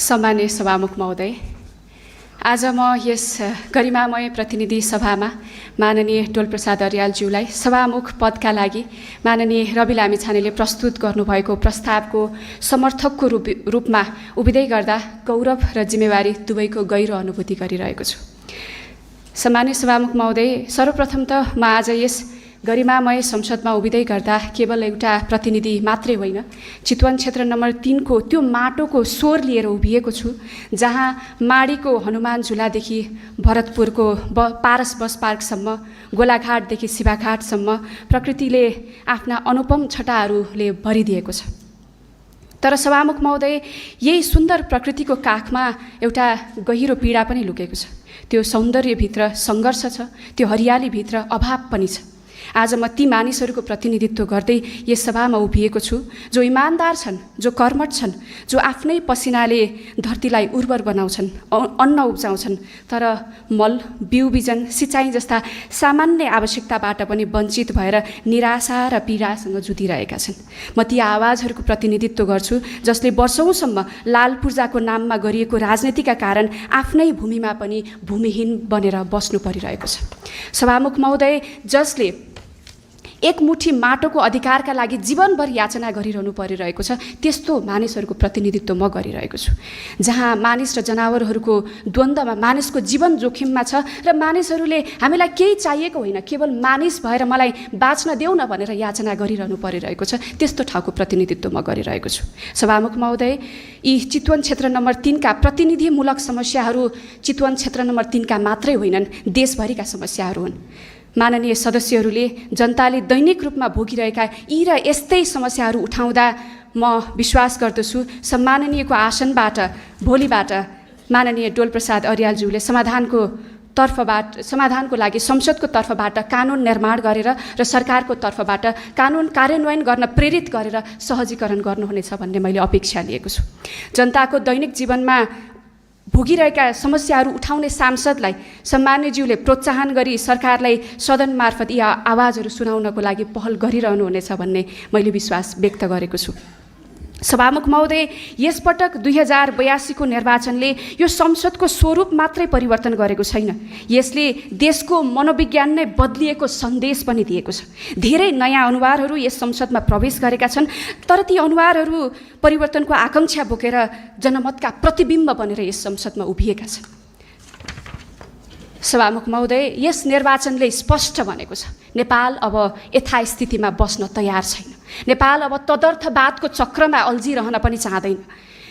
सम्मान्य सभामुख महोदय, आज म यस गरिमामय प्रतिनिधि सभामा माननीय डोलप्रसाद अर्यालज्यूलाई सभामुख पदका लागि माननीय रवि लामिछानेले प्रस्तुत गर्नुभएको प्रस्तावको समर्थकको रूपमा उभिँदै गर्दा गौरव र जिम्मेवारी दुवैको गहिरो अनुभूति गरिरहेको छु। सम्मान्य सभामुख महोदय, सर्वप्रथम त म आज यस गरिमामय संसदमा उभिँदै गर्दा केवल एउटा प्रतिनिधि मात्रै होइन, चितवन क्षेत्र नम्बर 3 को त्यो माटोको स्वर लिएर उभिएको छु, जहाँ माडीको हनुमान झुलादेखि भरतपुरको पारस बस पार्कसम्म, गोलाघाटदेखि शिवाघाटसम्म प्रकृतिले आफ्ना अनुपम छटाहरूले भरिदिएको छ। तर सभामुख महोदय, यही सुन्दर प्रकृतिको काखमा एउटा गहिरो पीडा पनि लुकेको छ। त्यो सौन्दर्यभित्र सङ्घर्ष छ, त्यो हरियालीभित्र अभाव पनि छ। आज म ती मानिसहरूको प्रतिनिधित्व गर्दै यस सभामा उभिएको छु, जो इमान्दार छन्, जो कर्मठ छन्, जो आफ्नै पसिनाले धरतीलाई उर्वर बनाउँछन्, अन्न उब्जाउँछन्, तर मल, बिउ बिजन, सिँचाइ जस्ता सामान्य आवश्यकताबाट पनि वञ्चित भएर निराशा र पीडासँग जुधिरहेका छन्। म ती आवाजहरूको प्रतिनिधित्व गर्छु, जसले वर्षौँसम्म लाल पूर्जाको नाममा गरिएको राजनीतिका कारण आफ्नै भूमिमा पनि भूमिहीन बनेर बस्नु परिरहेको छ। सभामुख महोदय, जसले एक मुठी माटोको अधिकारका लागि जीवनभर याचना गरिरहनु परिरहेको छ, त्यस्तो मानिसहरूको प्रतिनिधित्व म गरिरहेको छु। जहाँ मानिस र जनावरहरूको द्वन्द्वमा मानिसको जीवन जोखिममा छ र मानिसहरूले हामीलाई केही चाहिएको होइन, केवल मानिस भएर मलाई बाँच्न देऊ न भनेर याचना गरिरहनु परिरहेको छ, त्यस्तो ठाउँको प्रतिनिधित्व म गरिरहेको छु। सभामुख महोदय, यी चितवन क्षेत्र नम्बर 3 का प्रतिनिधिमूलक समस्याहरू चितवन क्षेत्र नम्बर 3 का मात्रै होइनन्, देशभरिका समस्याहरू हुन्। माननीय सदस्यहरूले जनताले दैनिक रूपमा भोगिरहेका यी र यस्तै समस्याहरू उठाउँदा म विश्वास गर्दछु सम्माननीयको आसनबाट भोलिबाट माननीय डोलप्रसाद अर्यालज्यूले समाधानको लागि संसदको तर्फबाट कानुन निर्माण गरेर र सरकारको तर्फबाट कानुन कार्यान्वयन गर्न प्रेरित गरेर सहजीकरण गर्नुहुनेछ भन्ने मैले अपेक्षा लिएको छु। जनताको दैनिक जीवनमा भोगिरहेका समस्याहरू उठाउने सांसदलाई सम्मान्यज्यूले प्रोत्साहन गरी सरकारलाई सदन मार्फत यी आवाजहरू सुनाउनको लागि पहल गरिरहनुहुनेछ भन्ने मैले विश्वास व्यक्त गरेको छु। सभामुख महोदय, यसपटक 2082 को निर्वाचनले यो संसदको स्वरूप मात्रै परिवर्तन गरेको छैन, यसले देशको मनोविज्ञान नै बदलिएको सन्देश पनि दिएको छ। धेरै नयाँ अनुहारहरू यस संसदमा प्रवेश गरेका छन्, तर ती अनुहारहरू परिवर्तनको आकाङ्क्षा बोकेर जनमतका प्रतिबिम्ब बनेर यस संसदमा उभिएका छन्। सभामुख महोदय, यस निर्वाचनले स्पष्ट भनेको छ, नेपाल अब यथास्थितिमा बस्न तयार छैन। नेपाल अब तदर्थवादको चक्रमा अल्झिरहन पनि चाहँदैन।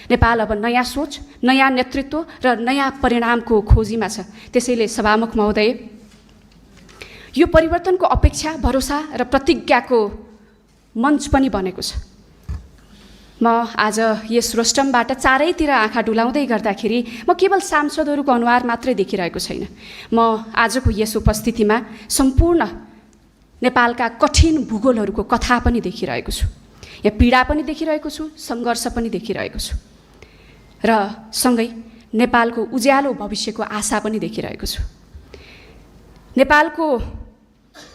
नेपाल अब नयाँ सोच, नयाँ नेतृत्व र नयाँ परिणामको खोजीमा छ। त्यसैले सभामुख महोदय, यो परिवर्तनको अपेक्षा, भरोसा र प्रतिज्ञाको मञ्च पनि बनेको छ। म आज यस रोस्टमबाट चारैतिर आँखा डुलाउँदै गर्दाखेरि म केवल सांसदहरूको अनुहार मात्रै देखिरहेको छैन, म आजको यस उपस्थितिमा सम्पूर्ण नेपालका कठिन भूगोलहरूको कथा पनि देखिरहेको छु। यहाँ पीडा पनि देखिरहेको छु, सङ्घर्ष पनि देखिरहेको छु र सँगै नेपालको उज्यालो भविष्यको आशा पनि देखिरहेको छु। नेपालको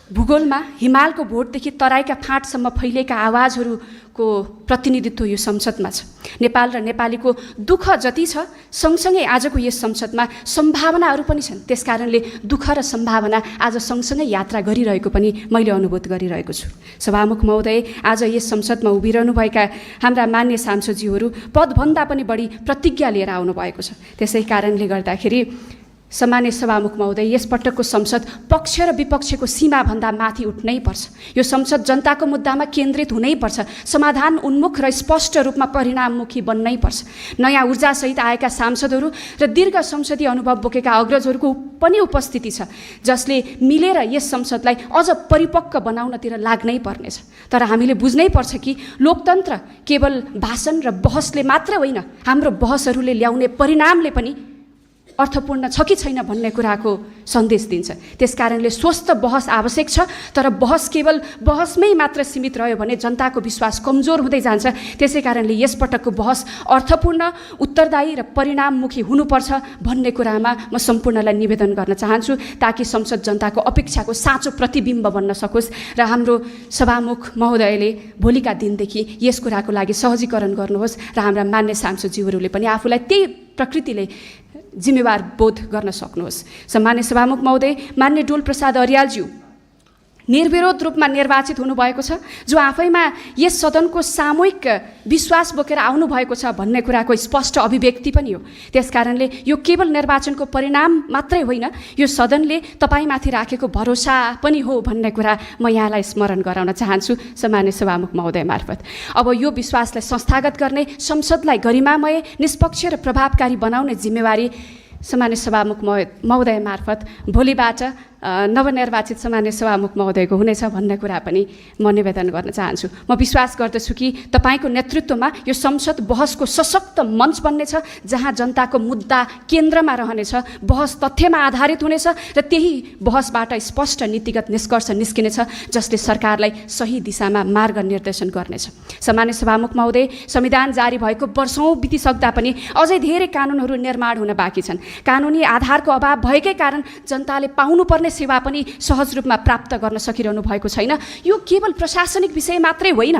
भूगोलमा हिमालको भोटदेखि तराईका फाँटसम्म फैलिएका आवाजहरूको प्रतिनिधित्व यो संसदमा छ। नेपाल र नेपालीको दुःख जति छ, सँगसँगै आजको यस संसदमा सम्भावनाहरू पनि छन्। त्यसकारणले दुःख र सम्भावना आज सँगसँगै यात्रा गरिरहेको पनि मैले अनुभूत गरिरहेको छु। सभामुख महोदय, आज यस संसदमा उभिरहनुभएका हाम्रा मान्य सांसदज्यूहरू पदभन्दा पनि बढी प्रतिज्ञा लिएर आउनुभएको छ। त्यसै कारणले गर्दाखेरि सम्मान्य सभामुख महोदय, यसपटकको संसद पक्ष र विपक्षको सीमाभन्दा माथि उठ्नै पर्छ। यो संसद जनताको मुद्दामा केन्द्रित हुनैपर्छ, समाधान उन्मुख र स्पष्ट रूपमा परिणाममुखी बन्नै पर्छ। नयाँ ऊर्जासहित आएका सांसदहरू र दीर्घ संसदीय अनुभव बोकेका अग्रजहरूको पनि उपस्थिति छ, जसले मिलेर यस संसदलाई अझ परिपक्व बनाउनतिर लाग्नै पर्नेछ। तर हामीले बुझ्नै पर्छ कि लोकतन्त्र केवल भाषण र बहसले मात्र होइन, हाम्रो बहसहरूले ल्याउने परिणामले पनि अर्थपूर्ण छ कि छैन भन्ने कुराको सन्देश दिन्छ। त्यसकारणले स्वस्थ बहस आवश्यक छ, तर बहस केवल बहसमै मात्र सीमित रह्यो भने जनताको विश्वास कमजोर हुँदै जान्छ। त्यसै कारणले यसपटकको बहस अर्थपूर्ण, उत्तरदायी र परिणाममुखी हुनुपर्छ भन्ने कुरामा म सम्पूर्णलाई निवेदन गर्न चाहन्छु, ताकि संसद जनताको अपेक्षाको साँचो प्रतिबिम्ब बन्न सकोस् र हाम्रो सभामुख महोदयले भोलिका दिनदेखि यस कुराको लागि सहजीकरण गर्नुहोस् र हाम्रा मान्य सांसदज्यूहरूले पनि आफूलाई त्यही प्रकृतिले जिम्मेवार बोध गर्न सक्नुहोस्। सम्मान्य सभामुख महोदय, मान्य डोल प्रसाद अर्यालज्यू निर्विरोध रूपमा निर्वाचित हुनुभएको छ, जो आफैमा यस सदनको सामूहिक विश्वास बोकेर आउनुभएको छ भन्ने कुराको स्पष्ट अभिव्यक्ति पनि हो। त्यसकारणले यो केवल निर्वाचनको परिणाम मात्रै होइन, यो सदनले तपाईँमाथि राखेको भरोसा पनि हो भन्ने कुरा म यहाँलाई स्मरण गराउन चाहन्छु सम्मान्य सभामुख महोदय मार्फत। अब यो विश्वासलाई संस्थागत गर्ने, संसदलाई गरिमामय, निष्पक्ष र प्रभावकारी बनाउने जिम्मेवारी सम्मान्य सभामुख महोदय मार्फत भोलिबाट नवनिर्वाचित सम्मान्य सभामुख महोदयको हुनेछ भन्ने कुरा पनि म निवेदन गर्न चाहन्छु। म विश्वास गर्दछु कि तपाईँको नेतृत्वमा यो संसद बहसको सशक्त मञ्च बन्नेछ, जहाँ जनताको मुद्दा केन्द्रमा रहनेछ, बहस तथ्यमा आधारित हुनेछ र त्यही बहसबाट स्पष्ट नीतिगत निष्कर्ष निस्किनेछ, जसले सरकारलाई सही दिशामा मार्ग निर्देशन गर्नेछ। सम्मान्य सभामुख महोदय, संविधान जारी भएको वर्षौँ बितिसक्दा पनि अझै धेरै कानुनहरू निर्माण हुन बाँकी छन्। कानुनी आधारको अभाव भएकै कारण जनताले पाउनुपर्ने सेवा पनि सहज रूपमा प्राप्त गर्न सकिरहनु भएको छैन। यो केवल प्रशासनिक विषय मात्रै होइन,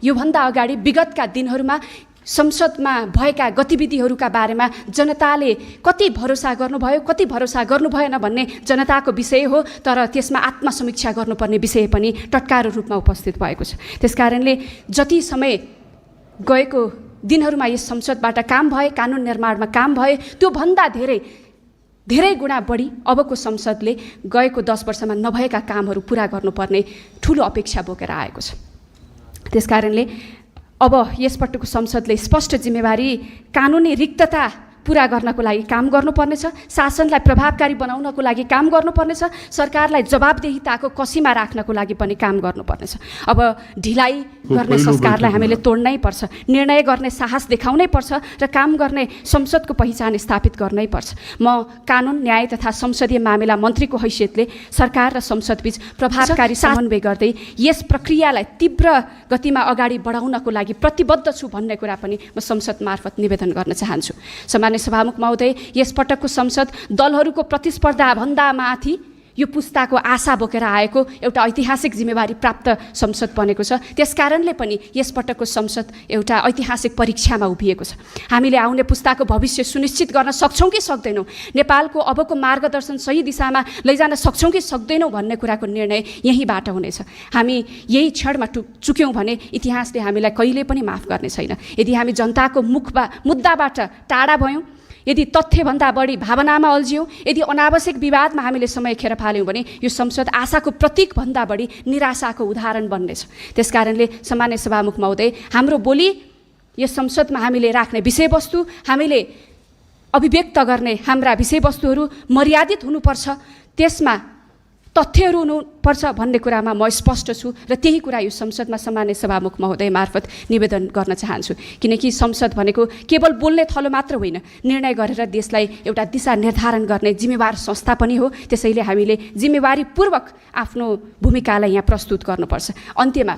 योभन्दा अगाडि विगतका दिनहरूमा संसदमा भएका गतिविधिहरूका बारेमा जनताले कति भरोसा गर्नुभयो, कति भरोसा गर्नु भएन भन्ने जनताको विषय हो, तर त्यसमा आत्मसमीक्षा गर्नुपर्ने विषय पनि टटकारो रूपमा उपस्थित भएको छ। त्यसकारणले जति समय गएको दिनहरूमा यस संसदबाट काम भए, कानुन निर्माणमा काम भए, त्योभन्दा धेरै गुणा बढी अबको संसदले गएको 10 वर्षमा नभएका कामहरू पुरा गर्नुपर्ने ठुलो अपेक्षा बोकेर आएको छ। त्यसकारणले अब यसपटकको संसदले स्पष्ट जिम्मेवारी कानुनी रिक्तता पुरा गर्नको लागि काम गर्नुपर्नेछ, शासनलाई प्रभावकारी बनाउनको लागि काम गर्नुपर्नेछ, सरकारलाई जवाबदेहिताको कसीमा राख्नको लागि पनि काम गर्नुपर्नेछ। अब ढिलाइ गर्ने संस्कारलाई हामीले तोड्नै पर्छ, निर्णय गर्ने साहस देखाउनै पर्छ र काम गर्ने संसदको पहिचान स्थापित गर्नै पर्छ। म कानुन, न्याय तथा संसदीय मामिला मन्त्रीको हैसियतले सरकार र संसदबीच प्रभावकारी समन्वय गर्दै यस प्रक्रियालाई तीव्र गतिमा अगाडि बढाउनको लागि प्रतिबद्ध छु भन्ने कुरा पनि म संसद मार्फत निवेदन गर्न चाहन्छु। सम्मान्य सभामुख महोदय, यसपटकको संसद दलहरूको प्रतिस्पर्धा भन्दा माथि यो पुस्ताको आशा बोकेर आएको एउटा ऐतिहासिक जिम्मेवारी प्राप्त संसद बनेको छ। त्यसकारणले पनि यसपटकको संसद एउटा ऐतिहासिक परीक्षामा उभिएको छ। हामीले आउने पुस्ताको भविष्य सुनिश्चित गर्न सक्छौँ कि सक्दैनौँ, नेपालको अबको मार्गदर्शन सही दिशामा लैजान सक्छौँ कि सक्दैनौँ भन्ने कुराको निर्णय यहीँबाट हुनेछ। हामी यही क्षणमा चुक्यौँ भने इतिहासले हामीलाई कहिल्यै पनि माफ गर्ने छैन। यदि हामी जनताको मुद्दाबाट टाढा भयौँ, यदि तथ्यभन्दा बढी भावनामा अल्झियौँ, यदि अनावश्यक विवादमा हामीले समय खेर फाल्यौँ भने यो संसद आशाको प्रतीकभन्दा बढी निराशाको उदाहरण बन्नेछ। त्यसकारणले सम्मान्य सभामुख महोदय, हाम्रो बोली यस संसदमा हामीले राख्ने विषयवस्तु, हामीले अभिव्यक्त गर्ने हाम्रा विषयवस्तुहरू मर्यादित हुनुपर्छ, त्यसमा तथ्यहरू हुनुपर्छ भन्ने कुरामा म स्पष्ट छु र त्यही कुरा यो संसदमा सम्मान्य सभामुख महोदय मार्फत निवेदन गर्न चाहन्छु। किनकि संसद भनेको केवल बोल्ने थलो मात्र होइन, निर्णय गरेर देशलाई एउटा दिशा निर्धारण गर्ने जिम्मेवार संस्था पनि हो। त्यसैले हामीले जिम्मेवारीपूर्वक आफ्नो भूमिकालाई यहाँ प्रस्तुत गर्नुपर्छ। अन्त्यमा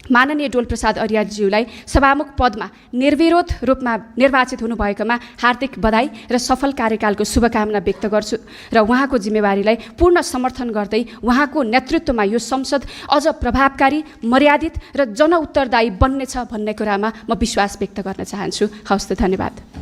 माननीय डोल प्रसाद अर्यालज्यूलाई सभामुख पदमा निर्विरोध रूपमा निर्वाचित हुनुभएकोमा हार्दिक बधाई र सफल कार्यकालको शुभकामना व्यक्त गर्छु र उहाँको जिम्मेवारीलाई पूर्ण समर्थन गर्दै उहाँको नेतृत्वमा यो संसद अझ प्रभावकारी, मर्यादित र जनउत्तरदायी बन्नेछ भन्ने कुरामा म विश्वास व्यक्त गर्न चाहन्छु। हवस् त, धन्यवाद।